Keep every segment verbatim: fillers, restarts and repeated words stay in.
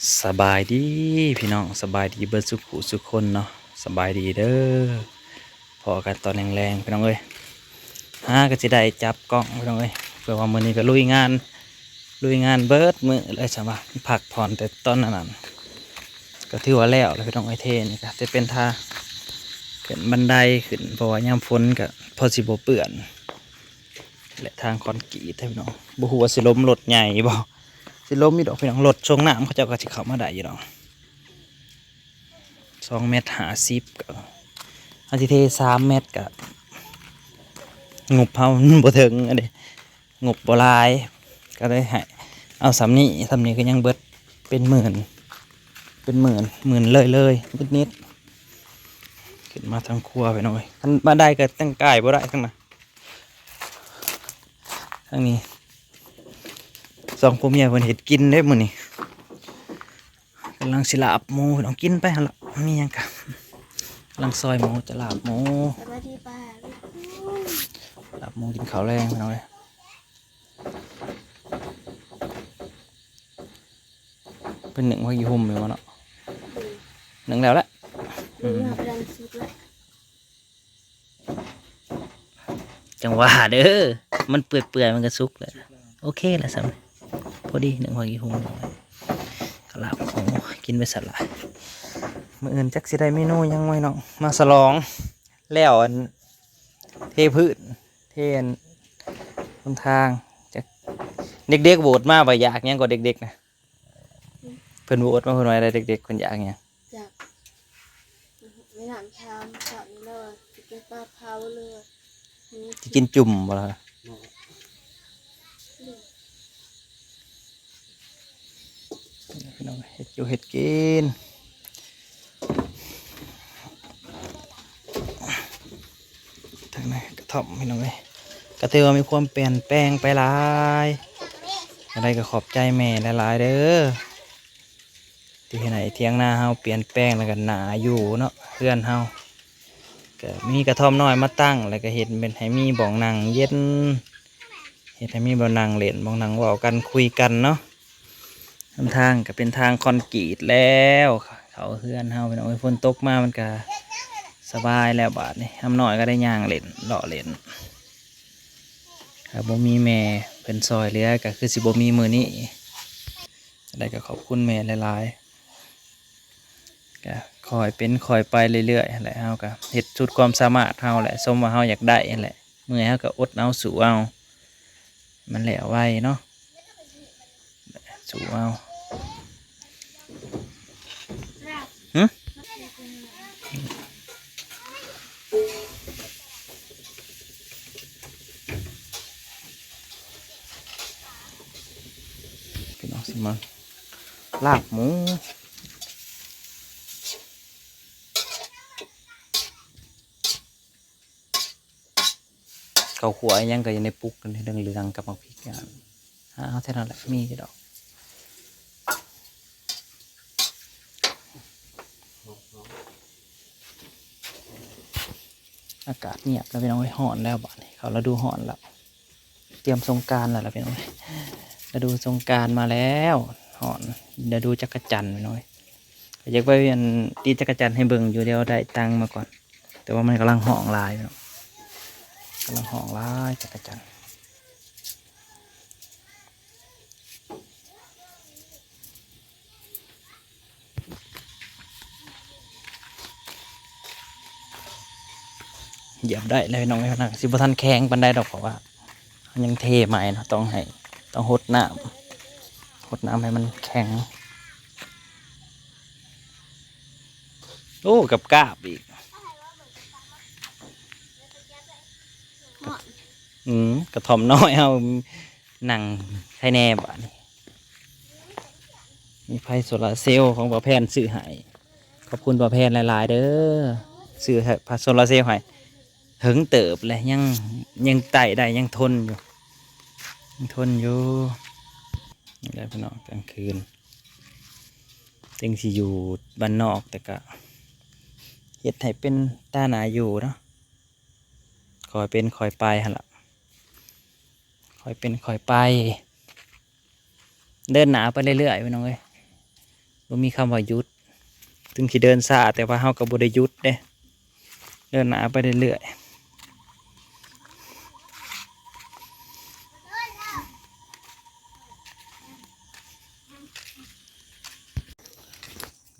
สบายดีพี่น้อง สบายดีเบิดสุขุสุคนเนาะ สบายดีเด้อ พ้อกันตอนแลงๆ พี่น้องเอ้ย หาก็สิได้จับกล้องพี่น้องเอ้ย เพื่อว่ามื้อนี้ก็ลุยงาน ลุยงานเบิดมื้อเลย สำหรับพักผ่อนแต่ตอนนั้น ก็ถือว่าแล้วแหละพี่น้องเอ้ย เทนี่ก็จะเป็นทา เป็นบันไดขึ้น เพราะว่ายามฝนก็พอสิบ่เปื้อน และทางคอนกรีตพี่น้อง บ่ฮู้ว่าสิล้มรถใหญ่บ่ สิล้มอยู่ดอกพี่น้อง รถส่งน้ำเขาเจ้าก็สิเข้ามาได้อยู่ดอก สองเมตรห้าสิบ ก็ เฮาสิเทสามเมตร ก็งบเฮามันบ่ถึงอะเด้ งบบ่หลาย ก็เลยให้เอาส่ำนี้ ส่ำนี้ก็ยังเบิดเป็นหมื่น เป็นหมื่น หมื่นเลยเลยนิดๆ ขึ้นมาทางครัวพี่น้องเอ้ย คันบันไดก็ตั้งกายบ่ได้ทั้งนั้น ทางนี้ สองผัวเมียเพิ่นเฮ็ดกินเด้มื้อนี้ กำลังสิลาบหมูพี่น้อง กินไปหั่นล่ะ มีหยังกะ กำลังซอยหมู จะลาบหมู สวัสดีป้า ลาบหมูกินข้าวแลงพี่น้องเอ้ย เพิ่นนึ่งผักอีหุ่มอยู่บ่เนาะ นึ่งแล้วแหละ อืม นึ่งแล้ว กำลังสุกแล้ว จังหวะเด้อ มันเปื่อยๆ มันก็สุกแหละ โอเคแหละสำ พอดีนึ่งผักอีหุ่ม กะลาบ โอ้ กินไปสั่นละ มื้ออื่นจักสิได้เมนูหยังไว้น้อง มาฉลอง แล้วอัน เทพื้น เทอัน หนทาง จัก เด็กๆ โหวตมาว่าอยากหยังก็เด็กๆ นะ เพิ่นโหวตมา เพิ่นว่าอะไร เด็กๆ เพิ่นอยากหยัง อยาก ไม่ถามถามถามเลย สิกินปลาเผาเลย สิกินจุ่มบ่ล่ะ พี่น้อง เฮ็ดอยู่เฮ็ดกิน ทางในกระท่อมพี่น้องเอ้ย ก็ถือว่ามีความเปลี่ยนแปลงไปหลาย อะไรก็ขอบใจแม่หลายๆ เด้อ ที่เฮ็ดให้เถียงนาเฮาเปลี่ยนแปลงแล้วก็น่าอยู่เนาะ เฮือนเฮา ก็มีกระท่อมน้อยมาตั้ง แล้วก็เฮ็ดเป็นให้มีบ่องนั่งเย็น เฮ็ดให้มีบ่องนั่งเล่น บ่องนั่งเว้ากันคุยกันเนาะ หนทางก็เป็นทางคอนกรีตแล้ว เข้าเฮือนเฮาพี่น้องเอ้ย ฝนตกมามันก็สบายแล้วบาดนี้ หำน้อยก็ได้ย่างเล่น เลาะเล่น ถ้าบ่มีแม่เพิ่นซอยเหลือก็คือสิบ่มีมื้อนี้ จั่งใดก็ขอบคุณแม่หลายๆ ก็ค่อยเป็นค่อยไปเรื่อยๆ หั้นแหละ เฮาก็เฮ็ดสุดความสามารถเฮาแหละ สมว่าเฮาอยากได้หั้นแหละ เมื่อยเฮาก็อดเอา สู้เอา มันแล้วไวเนาะ สู้เอา หึ พี่น้องสิมา ลาบหมู ข้าวคั่วอิหยังก็อยู่ในปุกนั่น เหลืองๆ กับหมากพริกอ่ะ หาเอาแถวนั้นแหละ มีอยู่ดอก อากาศเงียบแล้วพี่น้องเอ้ย ฮ้อนแล้วบาดนี้ เข้าฤดูฮ้อนแล้ว เตรียมสงกรานต์แล้วล่ะพี่น้องเอ้ย ฤดูสงกรานต์มาแล้ว ฮ้อน ฤดูจักจั่นพี่น้องเอ้ย ก็อยากไปอันตีจักจั่นให้เบิ่งอยู่ เดี๋ยวได้ตังค์มาก่อน แต่ว่ามันกำลังฮ้องหลายพี่น้อง กำลังฮ้องหลายจักจั่น เหยียบได้เลยน้องเอ้ยนะ สิบ่ทันแข็งปานใดดอก เพราะว่ามันยังเทใหม่เนาะ ต้องให้ ต้องหดน้ำ หดน้ำให้มันแข็ง โอ้ กับกาบอีก อืม กระท่อมน้อยเฮา นั่งไคแน่บาดนี้ มีไฟโซลาร์เซลล์ของป้าแพนซื้อให้ ขอบคุณป้าแพนหลายๆ เด้อ ซื้อให้ โซลาร์เซลล์ให้ เหิงเติบเลย ยัง ยังไต่ได้ ยังทนอยู่ ยังทนอยู่ นี่แหละพี่น้อง กลางคืน ถึงสิอยู่บ้านนอก แต่ก็เฮ็ดให้เป็นตาหนาอยู่เนาะ ค่อยเป็นค่อยไปหั่นล่ะ ค่อยเป็นค่อยไป เดินหน้าไปเรื่อยๆ พี่น้องเอ้ย บ่มีคำว่าหยุด ถึงสิเดินช้า แต่ว่าเฮาก็บ่ได้หยุดเด้ เดินหน้าไปเรื่อยๆ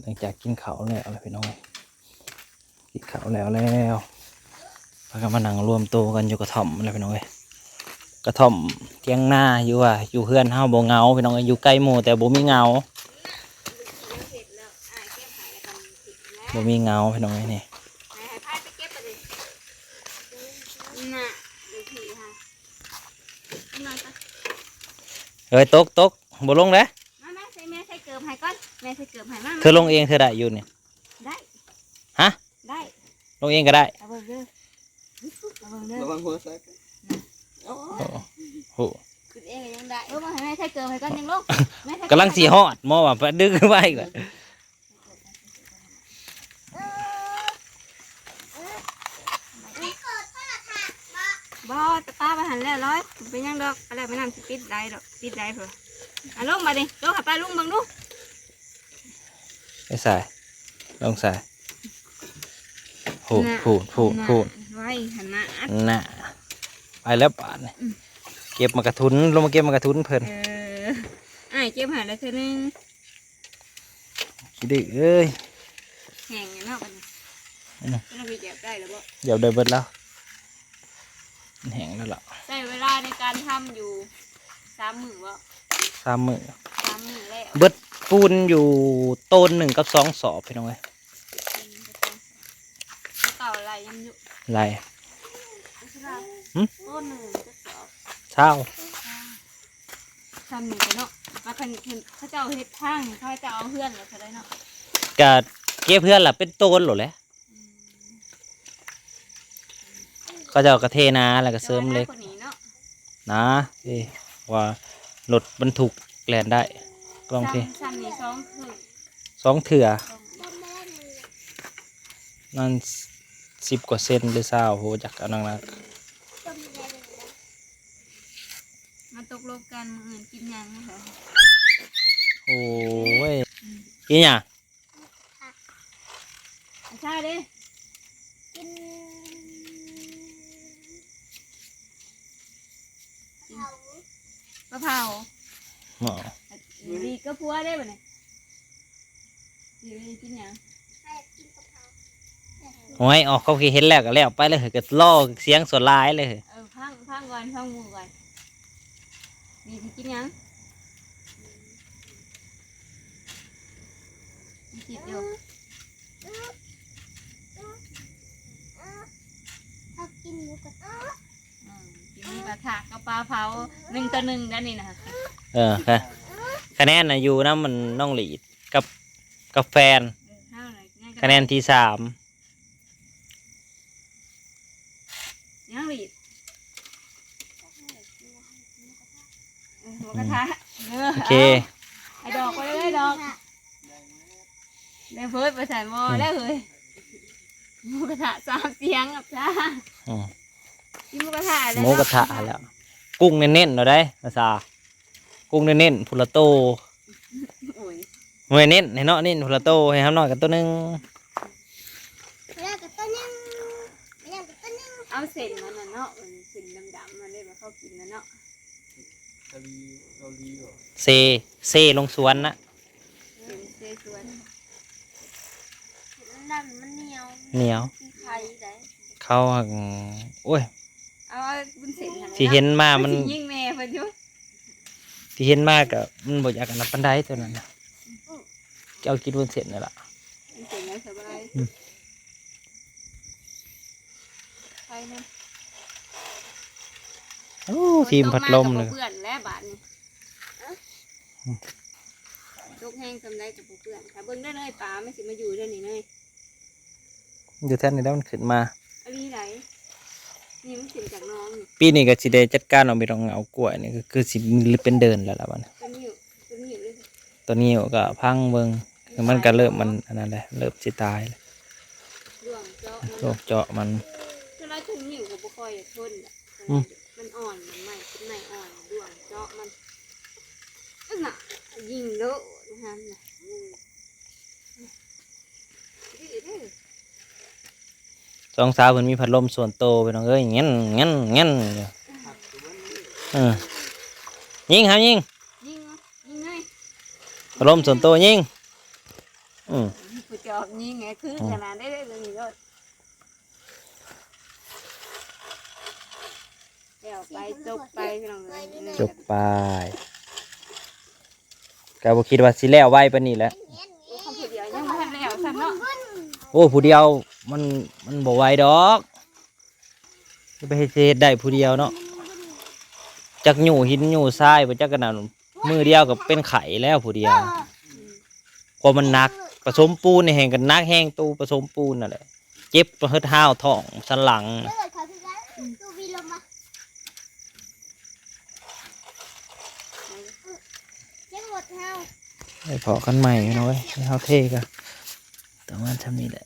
หลังจากกินข้าวแล้วล่ะพี่น้อง กินข้าวแล้วแล้ว พากันมานั่งรวมตัวกันอยู่กระท่อมแล้วพี่น้องเอ้ย กระท่อมเถียงนา อยู่ว่าอยู่เฮือนเฮาบ่เหงาพี่น้องเอ้ย อยู่ไกลหมู่แต่บ่มีเหงา บ่มีเหงาพี่น้องเอ้ยนี่ ให้พาไปเก็บไปเลย น่ะ ดูพี่ค่ะ เอ้ย ตก ตก บ่ลงเด้ มา แม่ใส่ แม่ใส่เกิบให้ก่อน แม่ใส่เกิบให้ มา เธอลงเอง เธอได้อยู่นี่ ได้ ฮะ ได้ ลงเองก็ได้ เอาเบิ่งเด้อ เอาเบิ่งเด้อ ระวังหัวแตก โอ้โห ขึ้นเองยังได้ เออ มาให้แม่ใส่เกิบให้ก่อนยังลง แม่ใส่เกิบ กำลังสิฮอดหมอว่า ดึงขึ้นมาอีกแล้ว บ่ ตะป้าไปหันแล้วร้อย เป็นหยังดอก อะไรไม่นำสิปิดได้ดอก ปิดได้เพิ่น อ่ะ ลงมาดิ ลงหาป้าลุงเบิ่งดู ไอ้สาย ลงสาย พูด น่ะ พูด พูด น่ะ พูด ไว้หันมาอัด น่ะ ไปแล้วบาดนี่ อืม เก็บหมากกระทุน ลงมาเก็บหมากกระทุนเพิ่น เออ อ้ายเก็บหาแล้วเทื่อนึง ขี้ดื้อเอ้ย แห้งแล้วเนาะบัดนี้ อืม แล้วไปเหยียบได้แล้วบ่ เหยียบได้เบิดแล้ว มันแห้งแล้วล่ะ ใช้เวลาในการทำอยู่สามมื้อบ่ สามมื้อ สามมื้อแล้ว เบิดปูนอยู่โตนหนึ่งกับสองสอบพี่น้องเอ้ย อืม เก่าอะไรยังอยู่ อะไร หึ โตนหนึ่งกับสอบ เช้า ทำนี่กันเนาะ มาคัน คันเขาเจ้าเฮ็ดทางนี่ เขาเจ้าเอาเฮือนแล้วเท่าใดเนาะ ก็เก็บเฮือนล่ะเป็นโตนโลดแหละ อืม เขาเจ้าก็เทนาแล้วก็เสริมเหล็ก เจ้าหน้าคนนี้เนาะ นะ เอ้ย ว่ารถบรรทุกแล่นได้ ลองเท ซ้ำ ซ้ำนี่สองเทื่อ สองเทื่อ สอง นั่นสิบกว่าเซนหรือซาว โห จักอันนั้นนะ มาตกลงกันมื้ออื่นกินหยังนะคะ โอ้ย อืม กินหยัง อาชาเด้ กิน กิน กะเพรา อ๋อ อยู่ดีก็พัวได้บ่เนี่ย อยู่ดีกินหยัง โอ้ย ออกความคิดเห็นแล้วก็แล้วไปเลย ก็รอเสียงส่วนหลายเลย เออ ฟัง ฟังก่อน ฟังหมู่ก่อน นี่สิกินหยัง มีคิดอยู่ ชอบกินหมูกระทะ อืม กินหมูกระทะกับปลาเผา หนึ่งต่อหนึ่งกันนี่นะ เออ คะ คะแนนน่ะอยู่นำมันน้องหลีดกับ กับแฟน เออ เท่าไหร่ คะแนนที่สาม ยังหลีด เออ หมูกระทะ เออ โอเค เอา ไอ้ดอกไปเลยดอก แม่เพิดไปใส่หม้อ อืม แล้วเฮ้ย หมูกระทะสามเสียงกับจ้า อืม กินหมูกระทะแล้ว หมูกระทะแล้ว กุ้งเน้นๆ เราได้ ภาษา กุ้งเน้นๆ พุนละโต โอ้ย เว้ย เน้นให้เนาะ เน้นพุนละโต ให้เฮาน้อยกับโตหนึ่ง แล้วก็ตัวหนึ่ง ไม่ยังกับตัวหนึ่ง เอาเส้นมันน่ะเนาะ มันเส้นดำๆ มันได้มาเข้ากินแล้วเนาะ เกาหลี เกาหลีเหรอ เซ เซลงสวนนะ เส้นเซสวน นั่นมันเหนียว เหนียว มันไข่ได้ เขาหั่น โอ้ย เอาบุญเส้นหั่น ที่เห็นมามัน มันสิยิงแม่เพิ่นอยู่ ที่เห็นมาก็มันบ่อยากอันนั้นปานใดตัวนั้นน่ะ เจ้ากินวุ้นเส้นนั่นล่ะ วุ้นเส้นแล้วสบาย อืม ไปนะ โอ้ ทีมพัดลมเลย ตกาก็บ่เปื้อนแล้วบาดนี้ อืม ตกแห้งส่ำใดก็บ่เปื้อน ถ้าเบิ่งได้เลย ปลามันสิมาอยู่เด้อนี่เด้อ อยู่แถวนี้แล้วมันขึ้นมา อันนี้ไหน นี่มันขึ้นจากหนองนี่ ปีนี้ก็สิได้จัดการเอาไปลองเอากล้วยนี่ก็คือสิเป็นเดินแล้วล่ะบัดนี้ ตัวนี้อยู่ ตัวนี้อยู่เลย ตัวนี้ก็พังเบิ่ง คือมันก็เริ่มมันอันนั้นแหละ เริ่มสิตายแล้ว ด้วงเจาะมัน ด้วงเจาะมัน เวลาถึงนิ้วก็บ่ค่อยทนอะ อืม มันอ่อน มันใหม่ เป็นใหม่อ่อน ด้วงเจาะมัน นั่นน่ะ ยิงโลดนั่นน่ะ สองสาวเพิ่นมีพัดลมส่วนโตวพี่น้องเอ้ย เงี้ยนเงี้ยนเงี้ยนอยู่ เออ ยิงครับยิง ยิงยิงเลย พัดลมส่วนโตวยิง อืม ผู้จอบยิงไงคือขนาดได้เลยนี่รถแล้วไปจบไปพี่น้องเอ้ย จบไป ก็บ่คิดว่าสิแล้วไวปานนี้แหละ คำผู้เดียวยังไม่ทันแล้วซ้ำเนาะ โอ้ผู้เดียวมันมันบ่ไหวดอก จะไปเฮ็ดได้ผู้เดียวเนาะ จักหยูหินหยูทรายบ่จักกันนั่น มือเดียวก็เป็นไข้แล้วผู้เดียว ความมันหนัก ผสมปูนนี่แฮงกันหนักแฮง ตู้ผสมปูนนั่นแหละ เจ็บเฮ็ดห้าวท้องสันหลัง เกิดเขาที่แล้วตู้บินลงมาเจ๊งหมดเฮา ไปพอกันใหม่พี่น้องเอ้ย เฮาเทก็ประมาณเท่านี้แหละ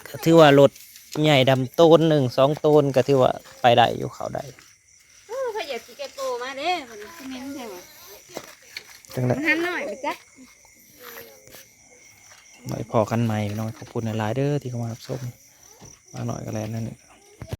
ก็ถือว่ารถใหญ่ดำโตนหนึ่งสองโตนก็ถือว่าไปได้อยู่ เข้าได้ เออเขาอยากสิแกโกมาเด้มันสิเมนใช่ไหม จังได๋ หันหน่อยไปจ้ะ ไปพอกันใหม่พี่น้อง ขอบคุณหลายๆเด้อที่เข้ามารับชม มาหน่อยก็แล้วนั่น